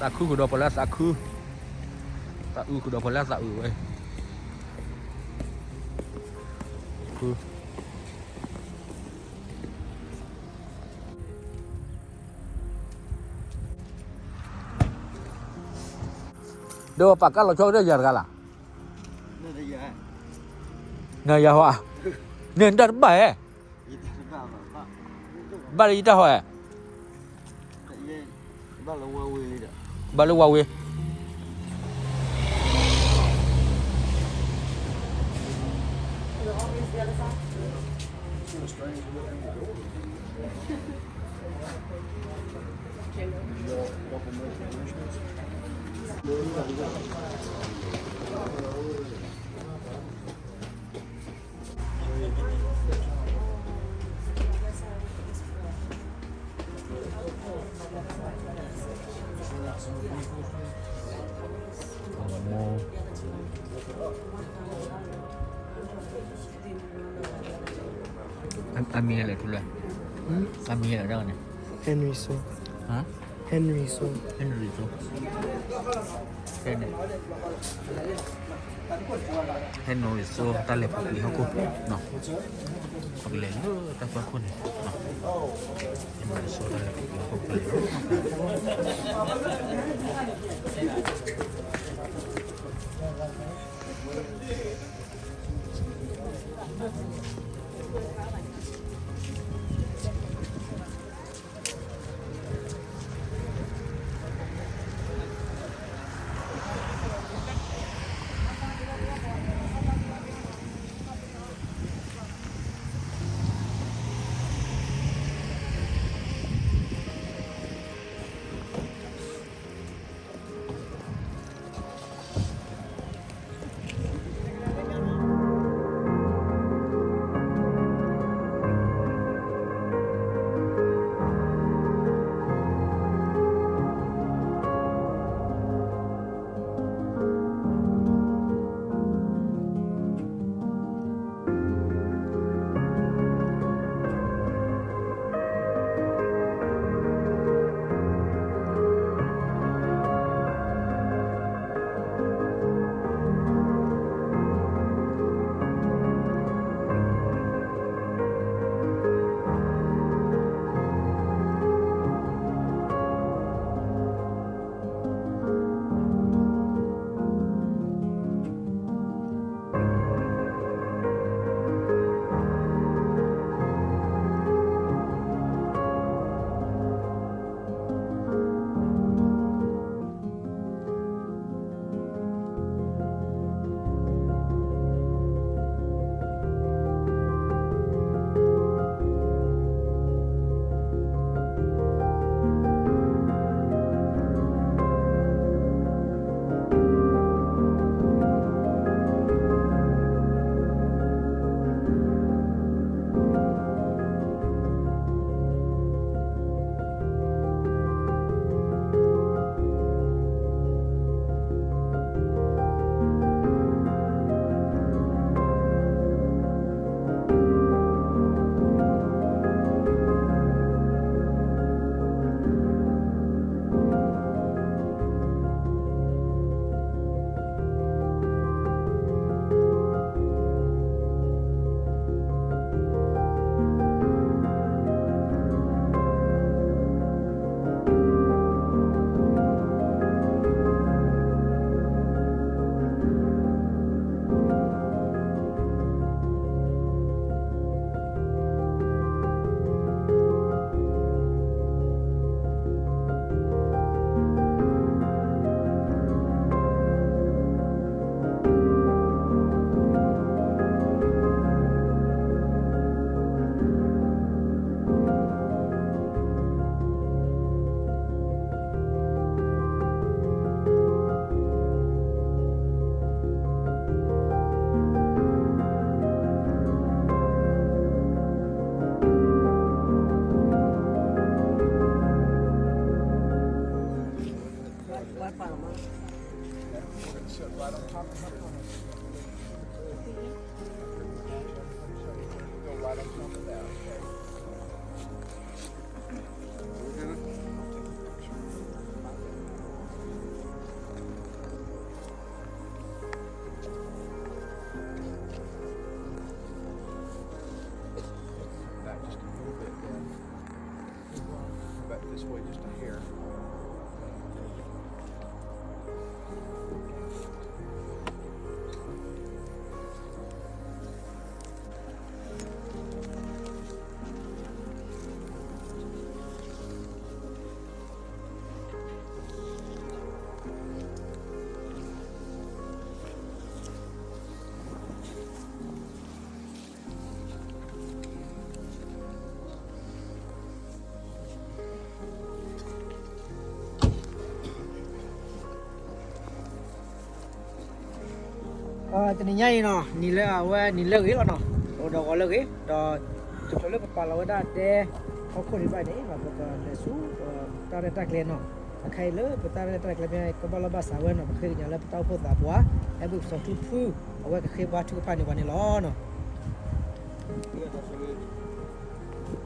သးခုဃုာ်ဒီးပှၤလၢသးခု, သးအုးဃုာ်ဒီးပှၤလၢသးအုးဝဲ, ခု ဒီးပာ်ကါလီၤဆီဒီးယၤတဂၤလၢ်, နယၤဟီ, န့ၣ်တၢ်တဘၣ်ဧဲ, ဘၣ်လၢယတၢ်ဟီဧဲ, ဘၣ်လၢဝါဝ့ၤ အမံၤလဲၣ်ထူလၢ, Henry So, Henry So, Henry So, Henry So, Henry So တၢ်လဲၤပူၤကွံာ်ဟီၣ်ခိၣ်, ပကလဲၤလၢတၢ်သွၣ်ခိၣ်န့ၣ်, Henry So တၢ်လဲၤပူၤကွံာ်ဟီၣ်ခိၣ်ပကလဲၤလီၤ. တနံၤညါအံၤနီၤ နံၤလၢအဝဲနံၤလၢအဂ့ၤလီၤနီၤ, အိၣ်ဒီးဂီၤလၢအဂ့ၤ ဒီး တချုးလၢပပာ်လီၤဝဲဒၣ်တဲဟီၣ်ခိၣ်ဒံးဘၣ်န့ၣ် ပကလဲၤဆူ တၢ်ရဲၣ်တၢ်ကျဲၤနီၤ, အခါအံၤလၢပတၢ်ရဲၣ်တၢ်ကျဲၤဖဲကဘၣ်လီၢ်ဘၣ်စးဝဲနီၤ ပဃ့ကညးလၢပတၢ်အိၣ်ဖှိၣ်သးပှၢ် အဲၣ်ဘုၣ်စီၤထူဖု အဝဲကဃ့ပှၤထုကဖၣ်န့ၢ်ပှၤန့ၣ်လီၤနီၤ.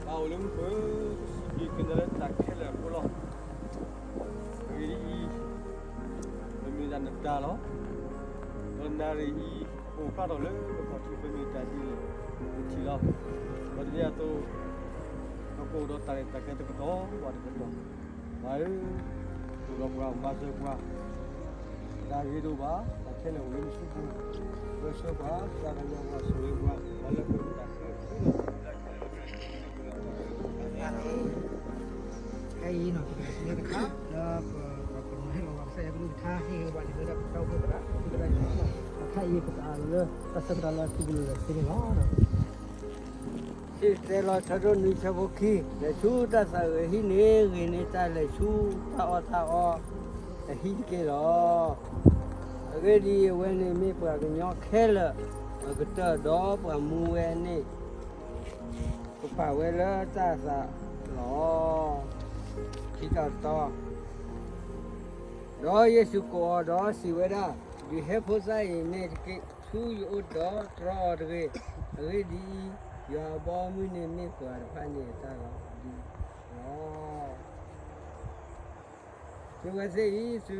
ပအိၣ်လၢမူခိၣ် စံးဘျုးက့ၤနၤလၢတၢ်ခဲလၢာ်အဃိလီၤ. အဂ့ၢ်ဒ်အံၤ, ပမ့ၢ်ဒၣ်နတၢ်လီၤ. ဒီးနၣ်ရံၣ်အံၤ အိၣ်ဖျါထီၣ်လၢပခီၣ်ထံး ပမ့ၢ်တၢ်ဒ်လဲၣ် ပထံၣ်လီၤ. ဒီးဒ်န့ၣ်အသိး ပကအိၣ်ဒီးတၢ်ရဲၣ်တၢ်ကျဲၤတကတီၢ်ဘၣ်တကတီၢ်, ပၢ်ဧၢ, သိၣ်လိပှၤ မၤစၢၤပှၤ တၢ်ဂ့ၤဒိၣ်ဘၣ် တၢ်ခဲလၢာ်အိၣ်လၢနစုပူၤ, ပၢဆှၢပှၤ သးကညီၤပှၤ ဆိၣ်ဂ့ၤပှၤ ပှၤလၢပတၢ်ခဲလၢာ် ခဲအံၤနီၤ ပကလဲၤဆူညါတခါ လၢပပှၤကညီဟဲလီၤ ပကစၢ်ယွၤကလုၢ်ကထါ ဟ့ၣ်ဂ့ၤပှၤန့ၣ် လၢတၢ်ပတၢ်အိၣ်ဖှိၣ်သရၣ် သုကဒၣ်ယွၤ အခါအံၤပကအးလီၤလၢ တၢ်ဆၢကတီၢ်လၢသုကလူၤလၢ်သ့န့ၣ်လီၤ. စံၣ်တဲၤတဲလီၤ ဆၢဒိၣ်နွံ ဆၢဖိခံ, လဲၤဆူတၢ်သးဂ့ၤဟံၣ်န့ၣ် ဂ့ၤန့ၢ်တၢ်လဲၤဆူတၢ်အီၣ်တၢ်အီအဟံၣ်တက့ၢ်လီၤ. အဂ့ၢ်ဒ်အံၤ, အဝဲန့ၣ်မ့ၢ်ပှၤကညီခဲလၢာ်အကတၢၢ် ဒီးပှၤမူဝဲန့ၣ် ကပာ်ဝဲလၢတၢ်သးလီၤ. ခံတီၤတတီၤ, ဒီးယ့ၣ်ၡူးကိးအီၤဒီးစံးဝဲဒၣ်, ဒုးဟဲဖိသၣ်အံၤန့ၣ်တက့ၢ်, ဆူယအိၣ်ဒီးတြီအီၤတဂ့ၤ. အဂ့ၢ်ဒ်အံၤ, ယွၤအဘီအမုၢ်န့ၣ်မ့ၢ်ပှၤတဖၣ်န့ၣ်အတၢ်လီၤဒုးလီၤ. သုဝဲသ့ၣ်အံၤ သုတသူၣ်ကိၢ်သးဂီၤတ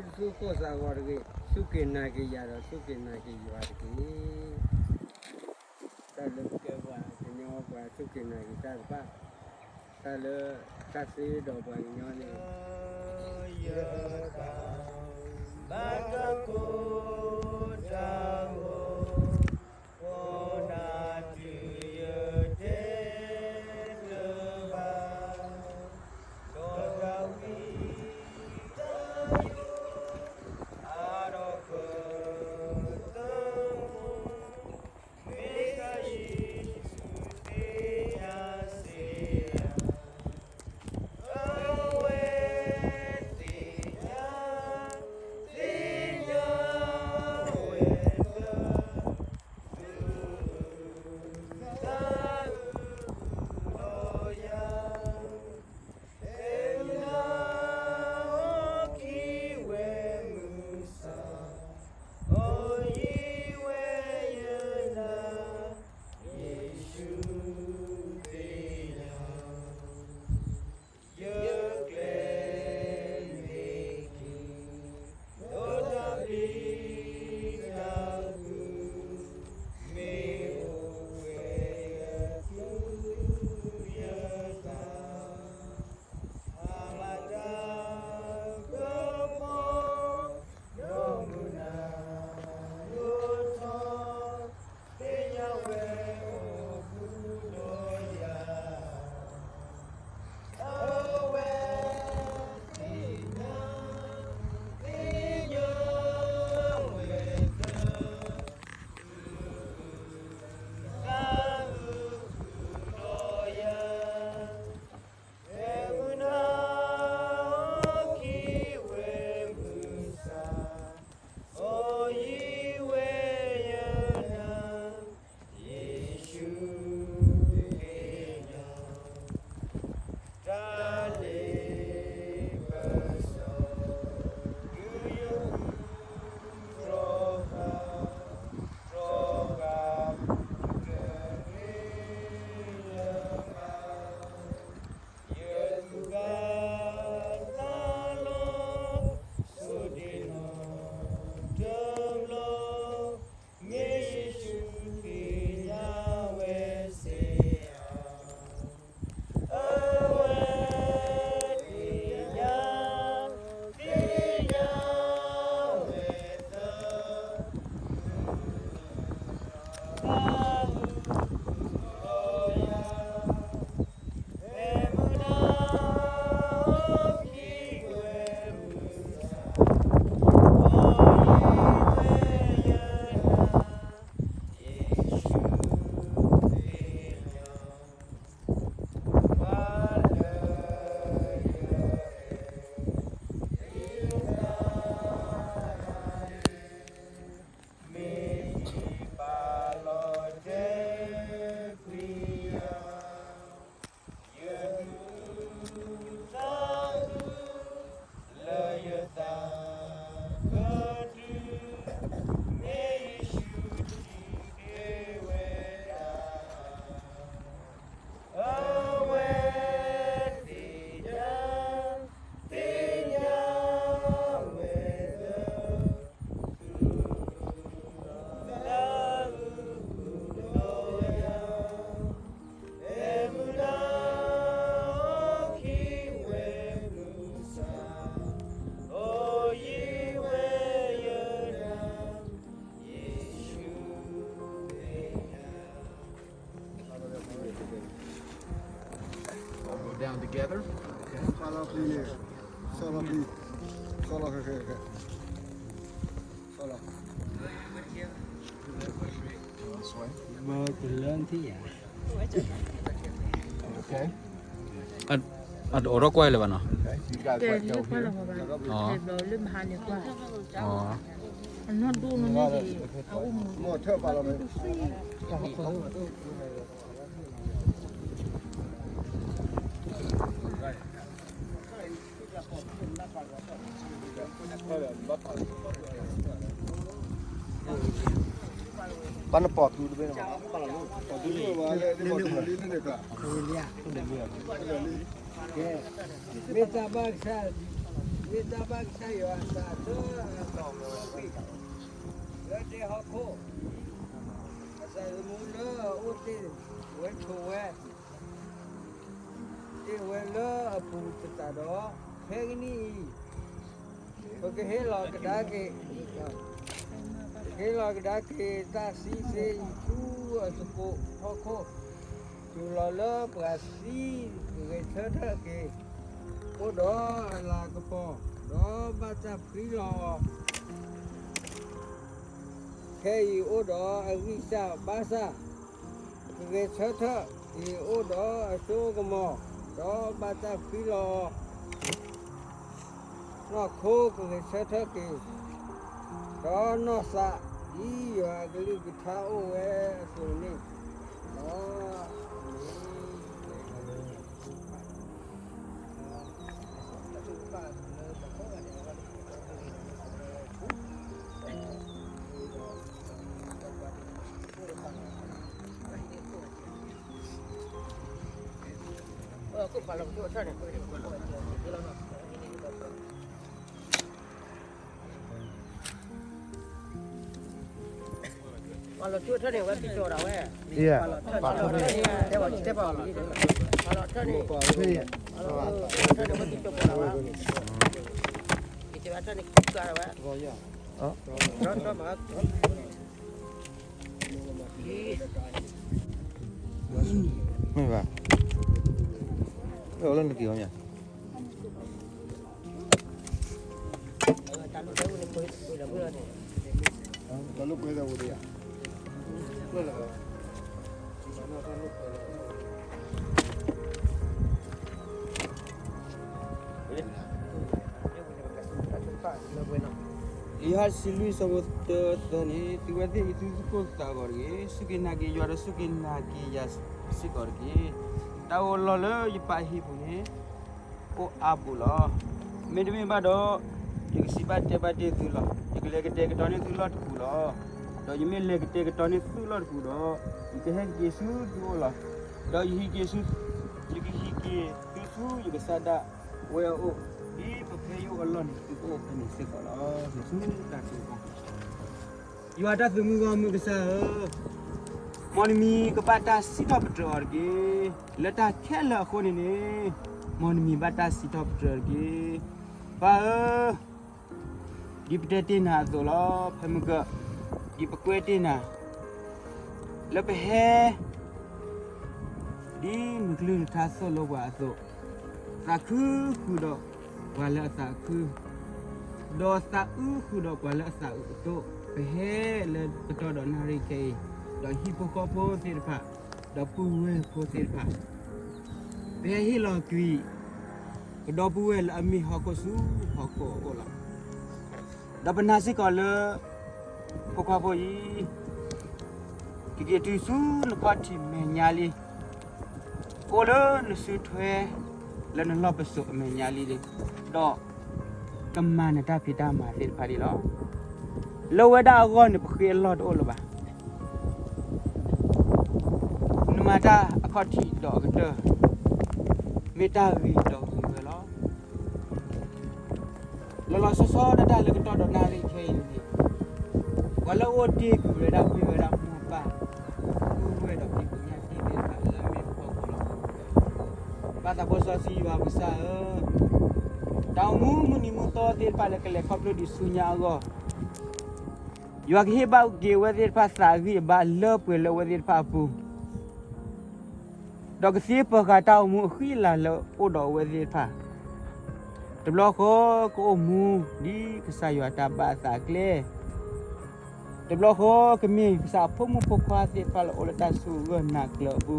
ဂ့ၤ, စူၢ်က့ၤနာ်က့ၤယၤဒီးစူၢ်က့ၤနာ်က့ၤယွၤတက့ၢ်. တၢ်လၢပကဲပှၤကညီပှၤ စူၢ်က့ၤနာ်က့ၤတၢ်တဖၣ်, တၢ်လၢတၢ်သ့ဒီးပှၤကညီန့ၣ် ယတၢ်ဘၣ်တၢ်ကိၢ်တၢ် Together. Okay. Follow, please. Follow, please. Follow, okay, okay. Follow. This way. Okay. အတအိၣ်ဒီးကွၢ်လၢၤဘၣ်နီၤ. Okay. You guys right down here. ပနပီၢ်သူတဘ့ၣ်န့ၣ်, မ့ၢ်တၢ်ဘၣ်ကစၢ်, မ့ၢ်တၢ်ဘၣ်ကစၢ်ယွၤအသးလၢအလီၤကွံာ် လၢဒဲဟီၣ်ခိၣ်, အသးသမူလၢအအိၣ်တ့ၢ်ဝဲဆိးဝဲ တ့ၢ်ဝဲလၢအပူၤသတးဒီး, ခဲကနံၣ်အံၤ, ပကဟ့ၣ်လီၤကဒါက့ၤ, ပကဟ့ၣ်လီၤကဒါက့ၤတၢ်စံးဆၢအံၤဆူအသကိးဟီၣ်ခိၣ်, တုၤလီၤလၢပှၤစံးဂဲၤဆၢထၢၣ်က့ၤ, အိၣ်ဒီးအလၤကပီၤ, ဒီးဘၣ်တၢ်ဖှံလီၤအီၤ ခဲအံၤအိၣ်ဒီးအဂံၢ်စၢ်ဘါစၢ်, ကဂဲၤဆၢထၢၣ်က့ၤအိၣ်ဒီးအစိကမီၤ, ဒီးဘၣ်တၢ်ဖှံလီၤအီၤ, နီၢ်ခိကဂဲၤဆၢထၢၣ်က့ၤ, ဒီးနီၢ်သး, ဒ်ယွၤအကလုၢ်ကထါအိၣ်ဝဲအသိးန့ၣ်လီၤ. မ့ၢ်ဘၣ်, လၢနက့ၤအီၤမ့ၢ် လံာ်ယိၤဟၣ်တဆံလွံၢ် ဆၢဖိတၢသၢန့ၣ်, သုဝဲသ့ၣ်အံၤ သုသကိးသးဂီၤတဂ့ၤ, စူၢ်က့ၤနာ်က့ၤယွၤဒီးစူၢ်က့ၤနာ်က့ၤယၤစ့ၢ်ကီးတက့ၢ်. တၢ်အိၣ်လီၢ်လၢယပၢ်ဟံၣ်ပူၤန့ၣ် အိၣ်အါပူၤလီၤ. မ့တမ့ၢ်ဘၣ်ဒီး, ယကစံးဘၣ်တဲဘၣ်တ့ၢ်သုလီၤ. ယကလဲၤကတဲာ်ကတီၤန့ၢ်သုလီၢ်တပူၤလီၤ. ဒီးယမ့ၢ်လဲၤကတဲာ်ကတီၤန့ၢ်သုလီၢ်တပူၤဒီး, ယကဟဲက့ၤဆူသုအိၣ်လီၤ. ဒီးယဟံးက့ၤသု, ယကဟံးက့ၤသုဆူယကစၢ်ဒၣ်ဝဲအအိၣ်, ဒ်ပဖဲယအိၣ်အလီၢ်န့ၣ် သုကအိၣ်ဖဲန့ၣ်စ့ၢ်ကီးလီၤ. ဆူတၢ်က့ၤ ယွၤတၢ်သုးမုၢ်ဂီၢ်မုၢ်ကစၢ်ဧၢ, မ်နမံၤကဘၣ်တၢ်စံးထီၣ်ပတြၢၤအီၤတက့ၢ်. လၢတၢ်ခဲလၢာ်အဃိန့ၣ်န့ၣ်, မ်နမံၤဘၣ်တၢ်စံးထီၣ်ပတြၢၤတက့ၢ်. ပၢ်ဧၢ, ဒ်ပတဲတ့ၢ်နၤအသိးလီၤ. ဖဲမုၢ်ကၢ, ဒ်ပကွဲတ့ၢ်နၤ လၢပဟဲ ဒ်နကလုၢ်နကထါသိၣ်လိပှၤအသိး, သးခုဃုာ်ဒီးပှၤလၢအသးခု, ဒီးသးအုးဃုာ်ဒီးပှၤလၢအသးအုးအသိး, ပဟဲလၢကတီၢ်ဒီးနၣ်ရံၣ်ခဲအံၤ, ဒီးဟံၣ်ဖိဃီဖိသ့ၣ်တဖၣ်, ဒီးပုၢ်ဝဲၢ်ဖိသ့ၣ်တဖၣ်, ပဟဲဟ့ၣ်လီၤကွံာ် ပဒီပုၢ်ဝဲၢ်လၢအမ့ၢ်ဟီၣ်ခိၣ်ဆူဟီၣ်ခိၣ်အအိၣ်လီၤ. ဒီးပနာ်စ့ၢ်ကီးလၢ ဖိခွါဖိအံၤ ကက့ၤတုၤဆူနခီၣ်ထံးမဲာ်ညါလံ, ကအိၣ်လၢနစုထွဲ လၢနလီၢ်ပစိာ်အမဲာ်ညါလံ, ဒီးကမၤနတၢ်ဖံးတၢ်မၤသ့ၣ်တဖၣ်လံလီၤ. လၢဝဲဒၣ်အဂီၢ်န့ၣ် ပဃ့အလီၢ်တအိၣ်လၢၤဘၣ်. နမၤတၢ်အခီၣ်ထံးဒီးအကတၢၢ် မ့ၢ်တၢ်ဂ့ၤဒီးဂ့ၤဝဲလီၤ. လီၤလီၤဆီဆီဒၣ်တၢ်လၢကတီၢ်ဒီးနၣ်ရံၣ်ခဲအံၤန့ၣ်, ပှၤလၢအအိၣ်တ့ၢ်ကွံာ်ဝဲဒၣ် မ့ၢ်ဝဲဒၣ်မိၢ်ပၢ်, ပုၢ်ဝဲၢ်ဒီးဖံးညၣ်သ့ၣ်တဖၣ်လၢအမ့ၢ်ပှၤကီၢ်လီၤ. ပၢ်သးဘိစီဆှံယွၤပကစၢ်ဧၢ, တၢ်အိၣ်မူမုၢ်နံၤမုၢ်သီသ့ၣ်တဖၣ်လၢကလဲၤခီဖျိဒံးဆူညါအဂီၢ်, ယွၤကဟ့ၣ်ဘၣ်က့ၤအဝဲသ့ၣ်တဖၣ်သးဂံၢ်အဘါလၢပှဲၤလၢအဝဲသ့ၣ်တဖၣ်အပူၤ ဒီးကသ့ပၢၤဃာ်တၢ်အိၣ်မူအဃံအလၤလၢအအိၣ်ဒီးအဝဲသ့ၣ်တဖၣ်, တဘျီဃီကအိၣ်မူဒ်ကစၢ်ယွၤတၢ်ဘၣ်အသးအကျဲ, တဘျီဃီကမ့ၢ်ကစၢ်အဖိမုၣ်ဖိခွါသ့ၣ်တဖၣ်လၢအိၣ်လၢတၢ်ဆိၣ်ဂ့ၤဂၢၢ်နးကျၢၤအပူ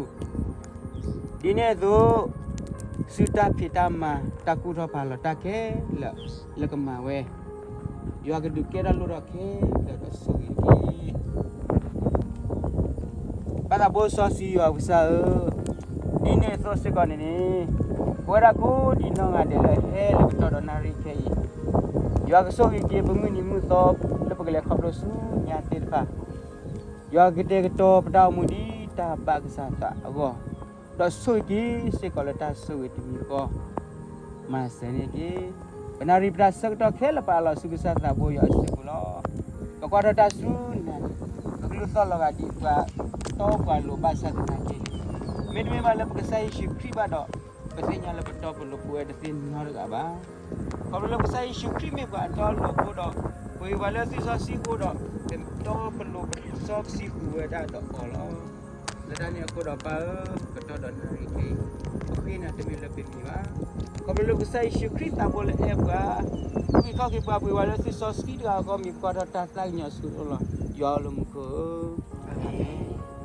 ၤ, ဒ်န့ၣ်အသိး စုတၢ်ဖံးတၢ်မၤ တၢ်ကူၣ်ထီၣ်ဖးလီၤတၢ်ခဲလၢာ်လၢကမၤဝဲ, ယွၤကဒုးကဲထီၣ်လိၣ်ထီၣ်ခဲလၢာ်ဒီးဆိၣ်ဂ့ၤတက့ၢ်. ပၢ်သးဘိစီဆှံယွၤပကစၢ်ဧၢ, ဒ်န့ၣ်အသိးစ့ၢ်ကီးန့ၣ်န့ၣ်, ပဝဲဒၣ်ကိးဒံးနီၢ်ဂၤဒဲးလၢအဟဲလၢပတီၢ်ဒီးနၣ်ရံၣ်ခဲအံၤ, ယွၤကဆိၣ်ဂ့ၤက့ၤပမုၢ်နံၤမုၢ်သီလၢပကလဲၤခီဖျိဆူညါသ့ၣ်တဖၣ်, ယွၤကကတဲာ်ကတီၤပတၢ်အိၣ်မူဒ်တၢ်ဘၣ်ကစၢ်သးအဂီၢ်, ဒီးဆိၣ်ဂ့ၤက့ၤစ့ၢ်ကီးလၢတၢ်ဆိၣ်ဂ့ၤတမံၤဃီ မၤစၢၤန့ၢ်က့ၤ ပနၣ်ရံၣ်ပတၢ်ဆၢကတီၢ်ခဲလၢာ် ပအးလီၤဆူကစၢ်သးဘိယွၤအစုပူၤလီၤ. ပကွၢ်ထီၣ်တၢ်ဆူနၤန့ၣ်, ပကလုၢ်သီၣ်လီၤဂာ်ဒ်ပှၤတီပှၤလိၤဘၣ်ဆၣ်သနာ်က့န့ၣ်, မ့တမ့ၢ်ဘၣ်လၢပကစၢ်ယ့ၣ်ၡူးခရံာ်ဘၣ်ဒီး, ပသ့ၣ်ညါလၢပတီပလိၤပဝဲတသ့နီတဂၤဘၣ်. ခီဖျိလၢကစၢ်ယ့ၣ်ၡူးခရံာ်မ့ၢ်ပှၤအတီအလိၤအဃိဒီး, ပှ့ၤပှၤလၢသွံၣ်စီဆှံအဃိဒီး, ပတီပလိၤပစီဆှံဃုာ်ဝဲဒၣ်ဒီးအီၤလီၤ. လၢတၢ်န့ၣ်အဃိဒီးပၢ်ဧၢ, ပတီၢ်ဒီးနၣ်ရံၣ်ခဲအံၤ, ပဃ့နၤတမ့ၢ်လၢပမံၤဘၣ်. ခီဖျိလၢကစၢ်ယ့ၣ်ၡူးခရံာ်သးဘိလၢအဲၣ်ပှၤ, အုၣ်က့ၤခီၣ်က့ၤပှၤ ပှ့ၤပှၤလၢသွံၣ်စီဆှံတဂၤအဂီၢ် မ့ၢ်ပကွၢ်ထီၣ်တၢ်သးကညီၤဆူအအိၣ်လီၤ. ယွၤအိၣ်လၢမူခိၣ်ဧၢ, အၤမ့ၣ်.